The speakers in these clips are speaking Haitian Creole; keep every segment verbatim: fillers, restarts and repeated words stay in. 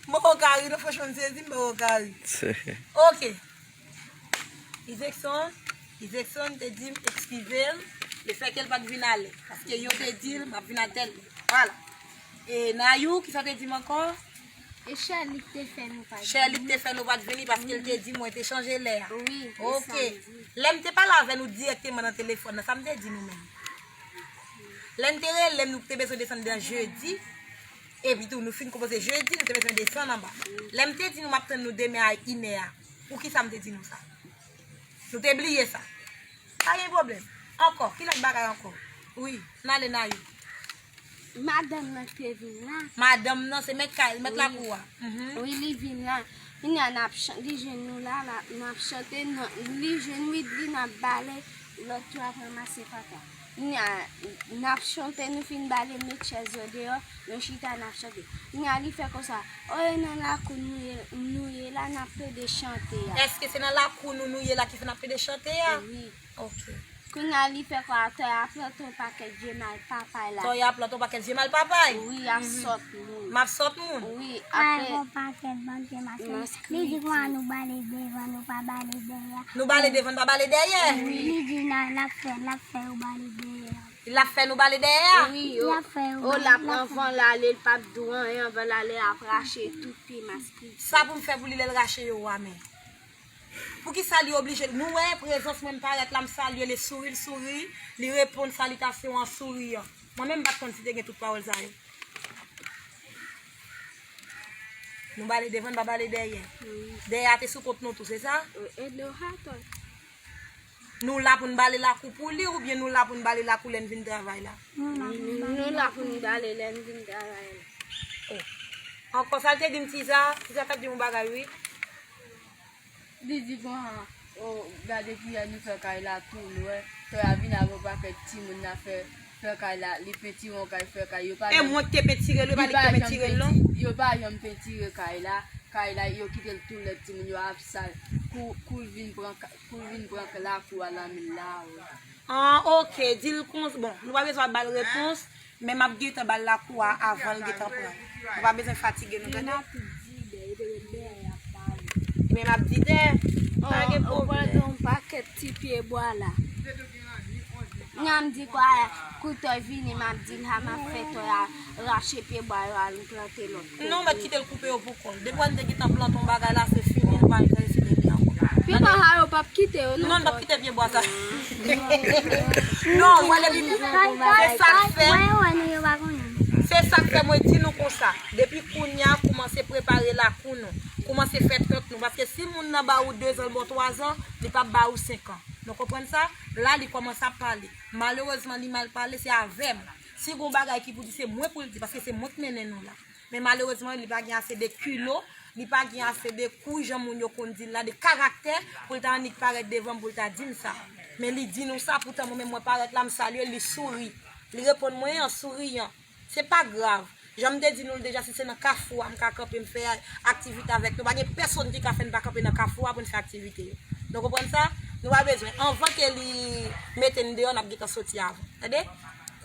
M poko ka ri, non, franchman, m sezi, m poko ka ri. Ok. Izekson, Izekson te di m eskize l, lefètke l pa t vin ale. Paske yo te di l, m ap vin atèl li. Vwala. E Nayou, kisa te di m ankò? E Chèlik te fè nou pa t Chèlik te fè nou pa t vini paske l te di mwen te chanje lè a. Wi, e Ok. Samdi. Lè m te pale avè nou dirèkteman nan telefòn nan, sa m te di nou menm? Lè n te rele m, nou te bezwen desann nan jedi. Epi tou, nou fin konpoze jedi, nou te bezwen desann anba. Lè m te di nou m ap tann nou demen a inè a, poukisa m te di nou sa? Nou te bliye sa. Pa gen pwoblèm. Ankò, ki lòt bagay ankò? Wi, n ale Nayou. Madanm nan k te vin la. Madanm nan, se mèt kay, mèt Wi. lakou a. Mhm. Wi, li vin la. Kounye a n ap chan-, li jwenn nou la, la, n ap chante, nan, li jwenn Widli, n ap bale, lòt yo ap ranmase pata. Kounye a, n ap chante, nou fin bale, met chèz yo deyò, nou chita, n ap chante. Kounye a, li fè konsa, o, e nan lakou nou ye, nou ye la, n ap plede chante a. Èske se nan lakou nou nou ye la ki fè n ap plede chante a? Wi. Ok. Kounye a, li fè konsa, tòy a plante yon pakèt vye mal papay la. Tòy a plante yon pakèt vye mal papay? Wi, ap Mhm. sòt moun. M ap sòt moun? Wi, Ay, apre gon pakèt bann vye maskilin. Li di konsa nou bale devan, nou pa bale dèyè. Nou bale devan, nou pa bale dèyè? Li di nan, l ap fè, l ap fè yo bale dèyè. L ap fè nou bale dèyè a? Wi, L ap fè yo o, bale, l ap l ap fè. anvan l ale, l p ap di w anyen, anvan l ale, l ap rache tout pye maskilin. Sa pou m fè pou li lè l rache yo a, men. Poukisa li oblije? Nou wè prezans mwen, m parèt la, m salye li, souri, l souri, li reponn salitasyon an souriyan. Mwen menm m pa t konn si te gen tout pawòl sa yo. Nou bale devan, n pa bale dèyè. Wi. Dèyè a te sou kont nou tou, se sa? Wi, e nou atò. Nou la pou n bale lakou pou li oubyen nou la pou n bale lakou lè n vin travay la? Nou la pou n bale Nou la pou n lakou. bale lè n vin travay la. Oh. Ankò sa l te di m, Tiza, Tiza t ap di m yon bagay, wi. Li di konsa, o, gade kiyè nou fè kay la tou lwen. Tòy a vin avè yon pakèt timoun nan fè, fè kay la. Li pentire yon kay, fè kay. Yo pa E janm, mwen ki te pentire l, yo pa li ki te janm pentire l, non? penti-, yo pa janm pentire kay la. Kay la, yo kite l tou lèd, timoun yo ap sal. Kou, kou l vin pran ka-, kou l vin pran lakou a nan men l la, wi. Ah, ok, di l konsa. Bon, nou pa bezwen ap ba l repons. Men m ap gentan ba l lakou a avan l gentan pran l. Nou pa bezwen fatige nou, tande? Men m ap di dèyè, y ap pale. Men m ap di dèyè, pa gen pwoblèm. Yon pakèt ti pye bwa la. Nyan m di kwa, kou tòy vini, m ap di l, ha, m ap fè tòy a, rache pye bwa yo, al plante lòt kote. Non, mèt kite l koupe yo pou kò l. Depi w te gentan plante yon bagay la, se fini, nou pa enterese de li ankò. Pye bwa sa yo p ap kite yo, non, non, n p ap kite pye bwa sa. Non, wale li, se sa k fè. Se sa k fè mwen di nou konsa. Depi kounye a, koumanse prepare lakou nou. Koumanse fè tant nou. Paske si moun nan ba ou dezan, bon twazan, li p ap ba ou senkan. Nou konprann sa? La, li kòmanse ap pale. Malerezman, li mal pale, se avè m. Si gon bagay ki pou di, se mwen pou l di, paske se mwen k mennen nou la. Men malerezman, li pa gen ase de kilo, li pa gen ase de kou, jan moun yo konn di l la, de karaktè, pou l ta annik parèt devan m, pou l ta di m sa. Men li di nou sa, poutan mwen menm mwen parèt la, m salye l, li souri. Li reponn mwen an souriyan. Se pa grav. Jan m te di nou l deja, si se nan kafou a, m ka kanpe, m fè aktivite avèk nou. Pa gen pèsonn ki ka fè n pa kanpe nan kafou a pou n fè aktivite yo. Nou konprann sa? Nou pa bezwen. Anvan ke li mete n deyò, n ap gentan soti avan. Tande?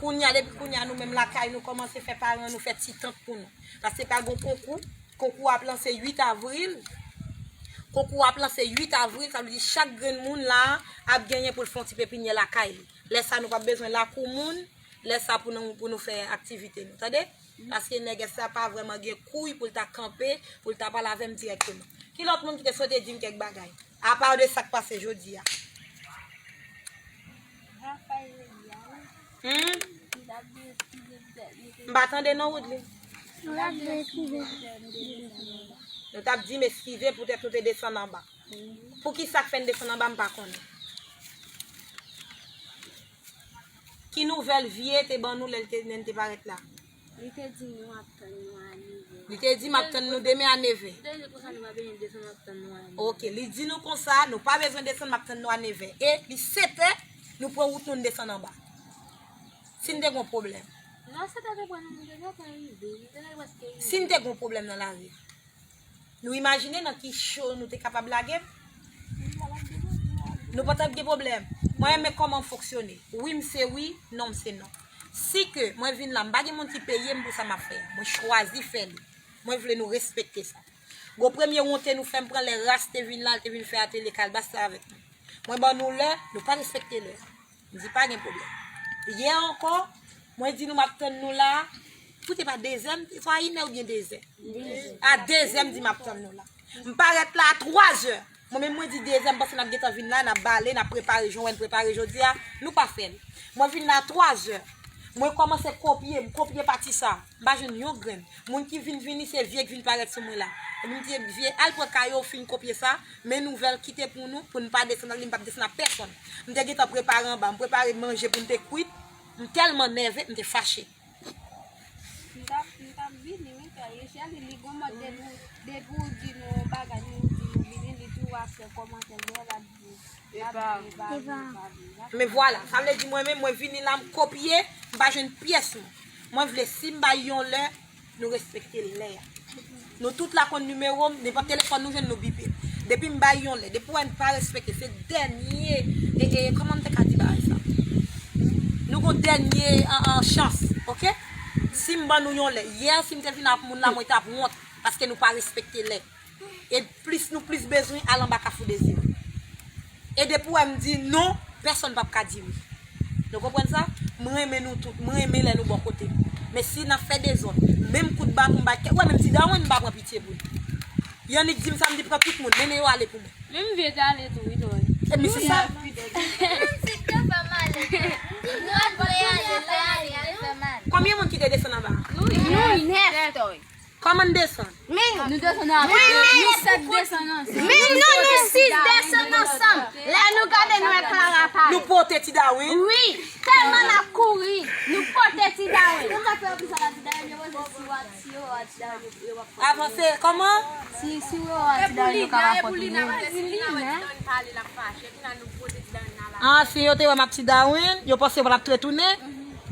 Kounye a, depi kounye a, nou menm lakay nou kòmanse fè paran nou fè ti tant pou nou. Paske pral gon konkou. Konkou a ap lanse uit avril. Konkou a ap lanse uit avril, sa vle di chak grenn moun la ap genyen pou l fè yon ti pepinyè lakay li. Lè sa, nou p ap bezwen lakou moun. Lè sa pou nou, pou nou fè aktivite nou. Tande? Paske nègès la pa vrèman gen kouy pou l ta kanpe, pou l ta pale avè m dirèkteman. Ki lòt moun ki te swete di m kèk bagay? Apa de sa k pase jodi a? Hmm? M pa tande non, Woodly. Nou t ap di m eskize poutèt nou te desann anba. Pou ki sa k fè n desann anba, m pa konnen. Ki nouvèl Vye te ban nou lè l te, lè n te parèt la? Li te di nou ap tann nou a neve. Li te di m ap tann nou demen a neve. Li te di konsa nou pa bezwen desann, ap tann nou a neve. Ok, li di nou konsa, nou pa bezwen desann, m ap tann nou a neve. E li setè, nou pran wout nou, n desann anba. Si n te gon pwoblèm. Non, setè te pran nou, nou te gentan rive. Nou te gentan prèske rive. Si n te gon pwoblèm nan lari. Nou imajine nan ki cho nou te kapab lage m? Nou pa t ap gen pwoblèm. Mwen renmen kòman m fonksyone. Wi m se wi, non m se non. Si ke mwen vin la, m pa gen moun ki peye m pou sa m ap fè a. Mwen chwazi fè li. Mwen vle nou respekte sa. Gon premye wonte nou fè, m pran lè Ras te vin la, l te vin fè atelye kalbas la avèk nou. Mwen ban nou lè, nou pa respekte lè. M di pa gen pwoblèm. Yè ankò, mwen di nou m ap tann nou la. Koute pa dezè, m te swa inè oubyen dezè. A dezè m di m ap tann nou la. M parèt la a twazè. Mwen menm mwen di dezè, m panse n ap gentan vin la, n ap bale, n ap prepare jan w wè n prepare jodi a. Nou pa fè l. Mwen vin la a twazè. Mwen kòmanse kopye, m kopye pati sa. M pa jwenn yon grenn. Moun ki vin vini, se vye k vin parèt sou mwen la. Epi m di vye, al pran kaye w fin kopye sa, men nouvèl kite pou nou, pou n pa desann ak li, m p ap desann ak pèsonn. M te gentan prepare anba, m prepare manje pou n te kwit, m tèlman nève, m te fache. M t ap, m t ap vini, wi, frè. Richelle, li gon mòd depi, depi w di nou yon bagay, nou di nou vini, li tou ap fè kòmantè dèyè, l ap di, l ap di, l ap di, l ap di, l ap di. Men vwala, sa vle di mwen menm, mwen vini la, m kopye, m pa jwenn pyès mwen. Mwen vle, si m bay yon lè, nou respekte lè a. Nou tout la konn nimewo m, nenpòt telefòn nou jwenn, nou bipe. Depi m bay yon lè, depi w wè n pa respekte, se dènye, e, e, kòman m te ka di bagay sa? Nou gon dènye, an, an, chans, oke? Si m ban nou yon lè, yè, si m te vin ak moun la, mwen t ap wont, paske nou pa respekte lè. E plis nou plis bezwen al anba Kafou Dezi. E depi w wè m di non, pèsonn p ap ka di wi. Nou konprann sa? Mwen renmen nou tout, mwen renmen lè nou bò kote m. Men si n ap fè dezòd, menm kout baton m bay kè, w wè menm ti Darwin m pa pran pitye pou li. Yannick di m sa, m di pran tout moun, mennen yo ale pou mwen. Menm vye te ale tou, wi, Toy. E men se sa. Menm si te fè m ale. Nou ap vle ale, ale, ale, fè m ale. Konbyen moun ki te desann anba? Nou nèf, Toy. Kòman n desann? Men nou desann ansanm. Men nou sèt desann ansanm. Men non, nou sis desann ansanm. Lè nou gade, nou wè Clara pa. Nou pote ti Darwin. Wi, tèlman n ap kouri, nou pote ti Darwin. Avanse, kòman? Si, si yo wè ti Darwin, yo ka pa fò tounen. Ah, si yo te wè m ap ti Darwin, yo panse yo pa t ap retounen.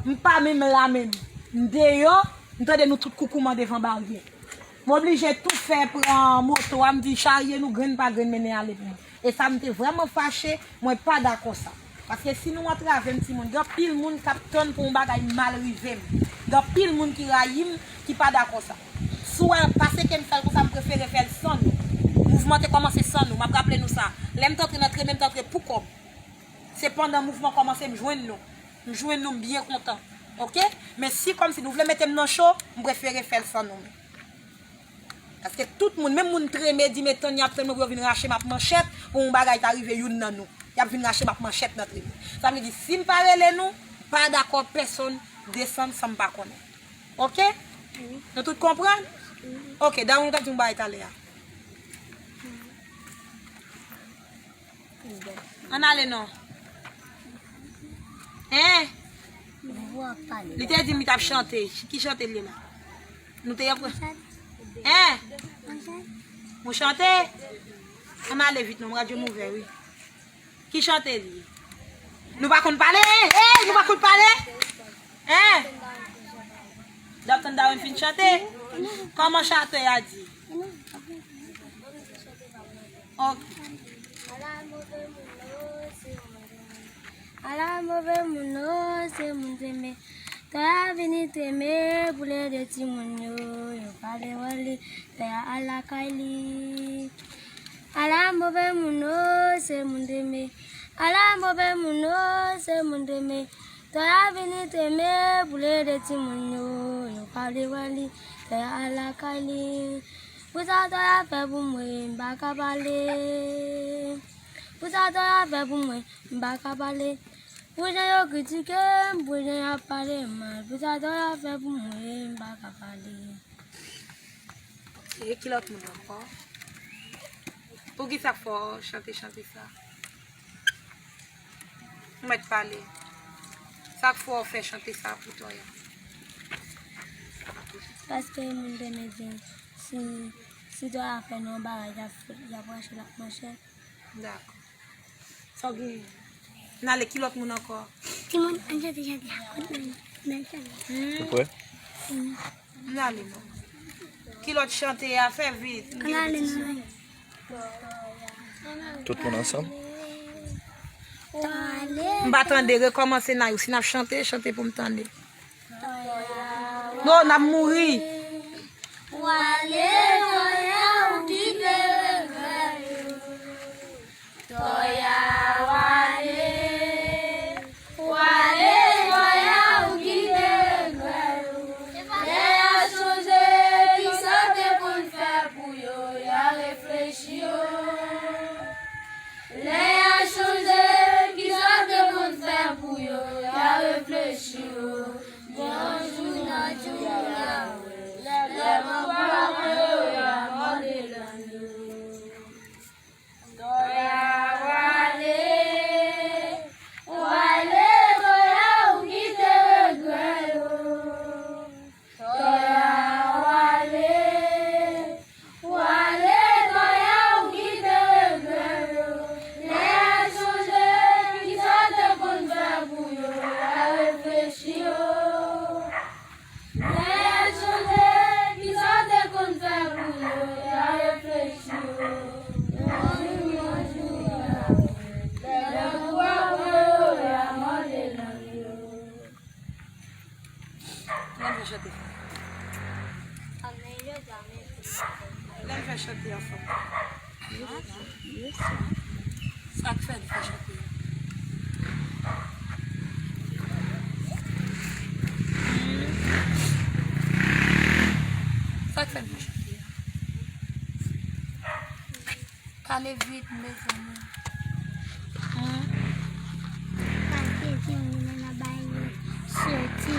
M pa menm la menm. M deyò. M tande nou tout koukouman devan baryè. M oblije tou fè pran moto a, m di charye nou grenn pa grenn mennen ale pou mwen. E sa m te vrèman fache, mwen pa dakò sa. Paske si nou antrave m timoun, gen anpil moun k ap tann pou yon bagay mal rive m. Gen anpil moun ki rayi m, ki pa dakò sa. Si w wè pase ke m fè l konsa, m prefere fè l san nou. Mouvman te kòmanse san nou, m ap raple nou sa. Lè m t antre nan tremen, m t antre pou kò m. Se pandan mouvman kòmanse m jwenn nou. M jwenn nou, m byen kontan. Oke? Men si kòmsi nou vle mete m nan cho, m prefere fè l san nou menm. Paske tout moun, menm moun treme, di men tann y ap tann mwen pou yo vin rache m ak manchèt, pou yon bagay ta rive youn nan nou. Y ap vin rache m ak manchèt nan treme. Sa vle di, si m pa rele nou, pa dakò pèsonn desann san m pa konnen. Oke? Nou tout konprann? Oke, Darwin, ou t ap di yon bagay talè a. Ann ale non. Hein? Li te di m li t ap chante. Ki chante l ye la? Nou te ap. Hein? Ou chante? Ann ale vit non, radyo m ouvè wi. Ki chante l ye? Nou pa konn pale? Hey, nou pa konn pale? Hein? Dapton Darwin fin chante? Kòman chante a di? Ok. Ala move moun o, se moun treme. Ala move moun o, se moun treme. Tòy a vini treme pou l ede timoun yo, yo pa vle wè li. Tòy a al lakay li. Ala move moun o, se moun treme. Ala move moun o, se moun treme. Tòy a vini treme pou l ede timoun yo, yo pa vle wè li. Tòy a al lakay li. Pou sa tòy a fè pou mwen, m pa ka pale. Pou sa tòy a fè pou mwen, m pa ka pale. Pou jan yo kritike m, pou jan y ap pale m mal. Pou sa tòy a fè pou mwen, m pa ka pale. E ki lòt moun ankò? Poukisa fò chante chante sa? Ou mèt pale. Sa k fè w fè chante sa pou Toya? Paske moun te mèt di m, si, si Toya fè nou yon bagay, y ap, y ap rache l ak manchèt. Dakò. Sa w genyen? N ale, ki lòt moun ankò? Timoun, ann chante, chante. Kote moun nan chante? Hmm? Ou prè? Hmm. N ale non. Ki lòt chante a? Fè vit. Ann ale non. Tout moun ansanm? M pa tande, rekòmanse Nayou. Si n ap chante, chante pou m tande. Non, n ap mouri. Wale, Toya, ou kite regrè yo. Toya, wale, wale, Toya, ou kite regrè yo. Lè y a sonje kisa w te konn fè pou yo, y a reflechi yo. Lè y a sonje kisa w te konn fè pou yo, y a reflechi yo. Yon jou nan jou y a wè. Lè mò pran yo, y a mòde lang yo. Toya, wale, wale, Toya, ou kite regrè yo. Toya, wale, wale, Toya, ou kite regrè yo. Lè y a sonje kisa w te konn fè pou yo, y a reflechi yo. Lè y a sonje kisa w te konn fè pou yo, y a reflechi yo. Yon jou, yon jou, y a wè. Lè mò pran yo, y a mòde lang yo. Lè m fè chante. Lè m fè chante ansanm. Sa k fè n fè chante a? Sa k fè n fè chante a? Pale vit, mezanmi. Paske timoun yo nan bay yo soti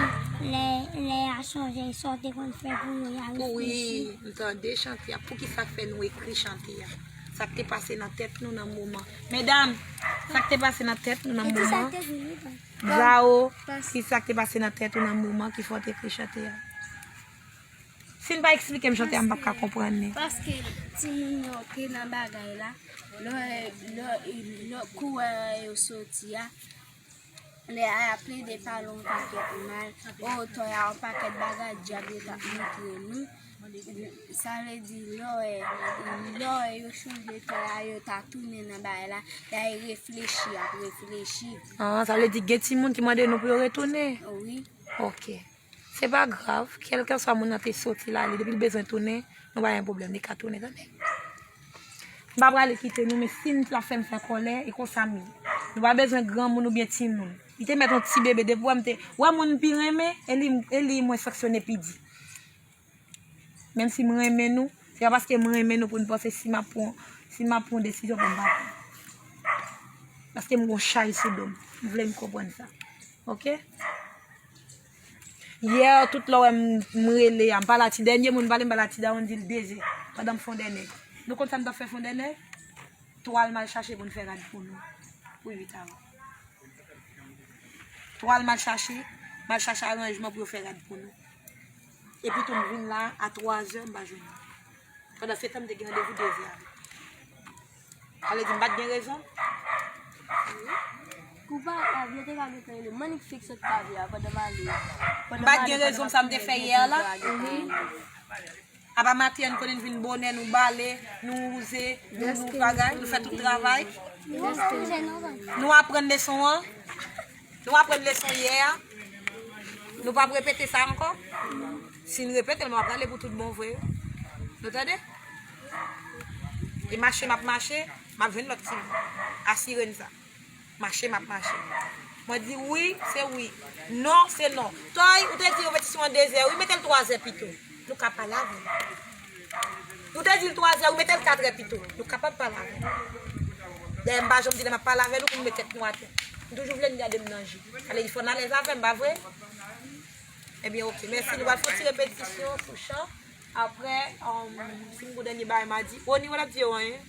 lè, lè y a sonje sa w te konn fè pou yo, y a reflechi. Wi, m tande chante a. Poukisa k fè nou ekri chante a? Sa k te pase nan tèt nou nan moman. Medam, sa k te pase nan tèt nou nan moman. Zao, kisa k te pase nan tèt ou nan moman ki fè w te ekri chante a? Si n pa eksplike m chante a, m p ap ka konprann li. Paske timoun yo te nan bagay la, lè, lè, lè kourè yo soti a, lè a plede pale yon pakèt mal, o, Toya, yon pakèt bagay dyab yo t ap montre nou. Sa vle di lè, lè yo chanje Toya, yo ta tounen nan bagay la, y a reflechi, y ap reflechi. Ah, sa vle di gen timoun ki mande nou pou yo retounen? Wi. Ok. Se pa grav, kèlkeswa moun nan te soti l ale, depi l bezwen tounen, nou pa gen pwoblèm, li ka tounen, tande. M pa prale kite nou, men si n t ap fè m fè kòlè, e konsa m ye. Nou pa bezwen granmoun oubyen timoun. Li te mèt yon ti bebe, depi w wè m te, w wè moun m pi renmen, e li, e li mwen sanksyone pi di. Menm si m renmen nou, se pa paske m renmen nou pou n panse si m ap pran, si m ap pran desizyon pou m pa pran. Paske m gon chay sou do m. M vle n konprann sa. Ok? Yè, tout lè w wè m, m rele a, m pale a ti dènye moun, m pale, m pale a ti dawonn, di l de zè. Pandan m Fondènè. Nou konn sa m t ap fè Fondènè? Twal m al chache pou n fè rad pou nou. Pou uit avan. Twal m al chache, m al chache aranjman pou yo fè rad pou nou. Epi tou m vin la a twazè, m pa jwenn li. Pandan se tan m te gen randevou de zè avè l. Sa vle di m pa t gen rezon? Kou pa, avyon te ka gentan rele. Mwen ki fikse t pale a pandan m ale. M pa t gen rezon sa m te fè yè a la? Apa maten an, nou konnen n vin bonè, nou bale, nou wouze, nou, nou bagay, nou fè tout travay. Nou aprann leson an. Nou aprann leson yè a. Nou p ap repete sa ankò. Si n repete l, nou ap rale pou tout bon vre. Nou tande? E mache m ap mache, m ap jwenn lòt timoun. Asire n sa. Mache m ap mache. Mwen di wi, se wi. Non, se non. Toy, ou te di repetisyon an de zè, wi, mete l twa zè pito. Nou ka pale avè l. Ou te di l twa zè, wi, mete l kat è pito. Nou kapab pale avè l. Dayè, m pa janm di lè m ap pale avè nou pou n met tèt nou atè. M toujou vle n gade m nan je. Sa vle di fò n alèz avè m, pa vre? Ebyen, oke. Mèsi. Nou pral fè yon ti repetisyon pou chan. Apre, um, si m gon dènye bagay m a di. Rony, w ap di yo anyen?